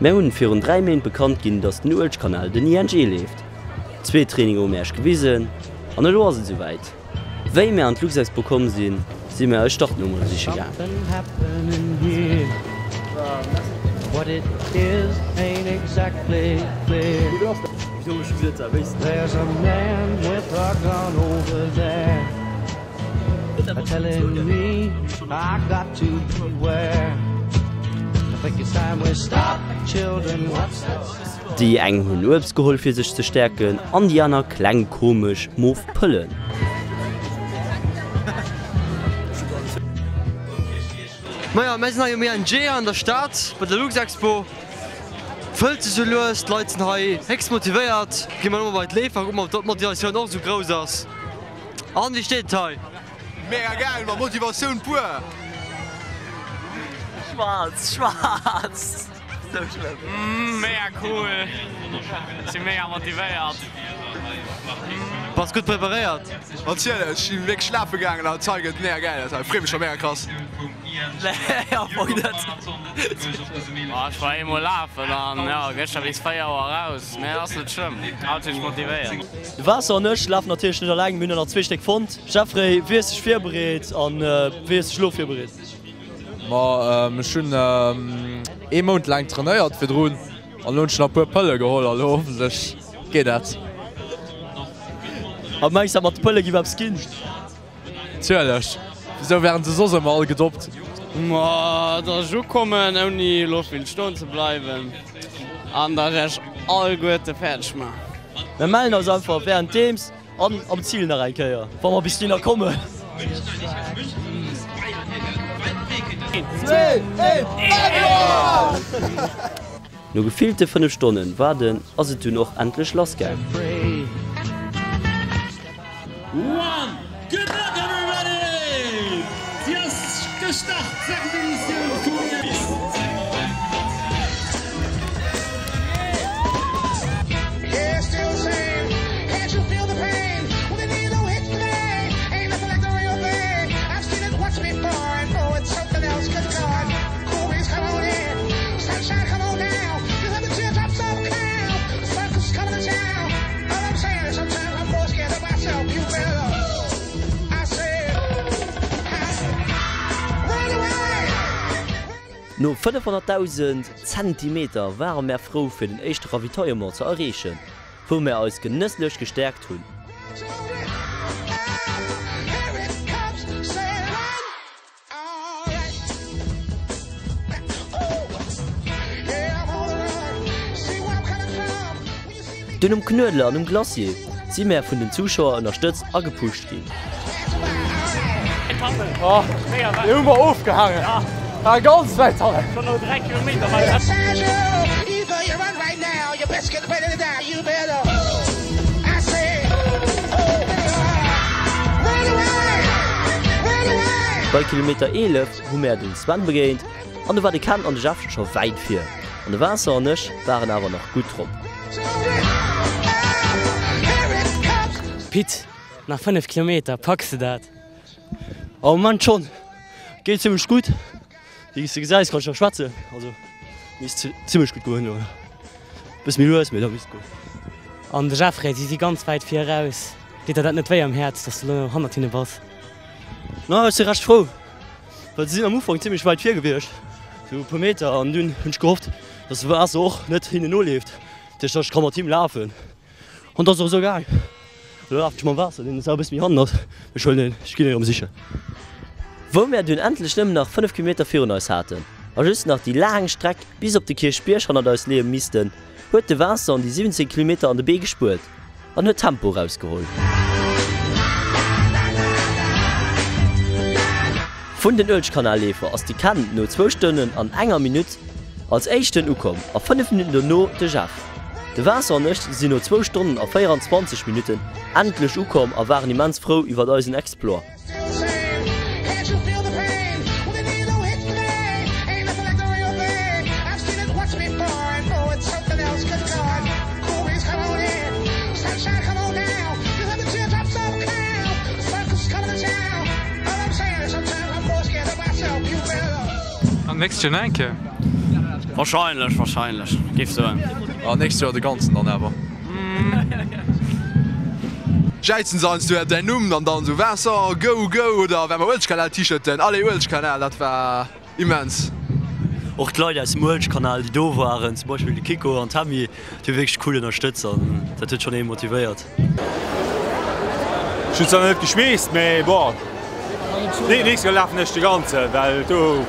Mär hunn virun 3 Méint bekannt ginn, dass den Uelzechtkanal den ING leeft. Zweet Training hu mär iech gewisen an elo ass et esouwäit. Wéi mär an d'Luxexpo komm sinn, si mär eis Startnummere siche gaang. Déi eng hunn Uebst geholl fir sech ze stäerken an déi aner kleng komesch mof Pëllen. Majo, mär sinn hei um ING an der Stad bei der Luxexpo. Fëllt sech sou lues, d'Leit sinn hei héchst motivéiert. Gi mer elo mol bei d'Leefer, kucke mer ob d'Motivatioun och esou grouss ass. An wéi steet et hei? Mega geil, ma Motivatioun pur! Schwarz, schwarz, sou schlëmm. Mega cool, sinn mega motivéiert. Bass gutt preparéiert? Natierlech, ech sinn wierklech lafe gaangen an hei gëtt mega geil aus hei, free mech scho mega krass. Nee, am Fong net. Ech war eemol lafen an jo gëschter bis 4 Auer raus, mee ass net schlëmm, haut sinn ech motivéiert. De Vincent an ech lafen natierlech net alleng, mir hunn der nach zwee Stéck fonnt. Jeffrey, wéi hues dech virbereet an wéi hues dech elo virbereet? Ma ech hunn ee Mount laang trainéiert virdrun an elo hunn ech nach e puer Pëlle geholl a lo hoffentlech geet dat. A mengs dat mat de Pëlle giff eppes ginn? Natierlech, wisou wären se soss ëmmer all gedoppt? Ma dass ech ukommen ouni elo vill stoen ze bleiwen an dass ech iech alleguerte fäerdeg man. Mir mellen eis einfach währenddeems an am Ziel nach eng Kéier, wa mer bis dohinner kommen. No gefillte 5 Stonnen waarden ass et dunn och endlech lass gaang. No 500.000 Zentimeter ware mär frou fir den éischte Ravitaillement ze erreechen, wou mär eis genësslech gestäerkt hunn. Dunn um Knuedler an um Glacier si mär vun den Zuschauer ënnerstëtzt a gepusht ginn. Bei Kilometer 11 hu mär den Sven begéint an do war de Ken an de Jeff scho wäit vir an de Vincent an ech waren awer nach gutt drop. Pit, nach 5 Kilometer, packs de dat? Am Moment schonn, geet zimmlech gutt. Wéi s de gesäis kann ech nach schwätzen, also misst zimmlech gutt goen elo. Bësse méi lues, mee da misst et goen. An de Jeffrey, si si ganz wäit vir eraus. Deet der dat net wéi am Häerz, dass de elo hannert hinne bass? Na, ech si recht frou, well se sinn am Ufank zimmlech wäit vir gewiescht, sou e puer Meter, an dunn hunn ech gehofft, dass de Waasser och net hinnen noleeft, dat heescht, dass ech ka mat him lafen. An et ass och esou gaang. Elo lafen ech mam Waasser, deen zwar e bësse méi hannen ass, mee ech huelen en, ech ginn en erëm sichen. Wou mär dunn endlech nëmmen nach 5 Kilometer virun eis haten a just nach déi laang Streck bis op de Kierchbierg hannert eis leeë missten, huet de Vincent déi 17 Kilometer an de Bee gespuert an huet Tempo erausgeholl. Vun den Uelzechtkanalleefer ass de Ken no zwou Stonnen an enger Minutt als éischten ukomm a 5 Minutten dono de Jeff. De Vincent an ech sinn no zwou Stonnen a 24 Minutten endlech ukomm a waren immens frou iwwert eisen Exploit. An d'nächst Joer nach eng Kéier. Wahrscheinlech, wahrscheinlech, géif soen. Ah, nächst Joer de ganzen dann awer. Jäizen se heiansdo däin Numm an dann esou Vincent, go, go oder well mer Uelzechtkanal-T-Shirten, allez Uelzechtkanal, dat war immens. Och d'Leit aus dem Uelzechtkanal, déi do waren, zum Beispill de Kiko an d'Tammy, déi hu wierklech cool ënnerstëtzt an dat huet schonn ee motivéiert. Ech hunn zwar net geschweesst, mee bon, nächst Joer lafen ech de ganzen, well do.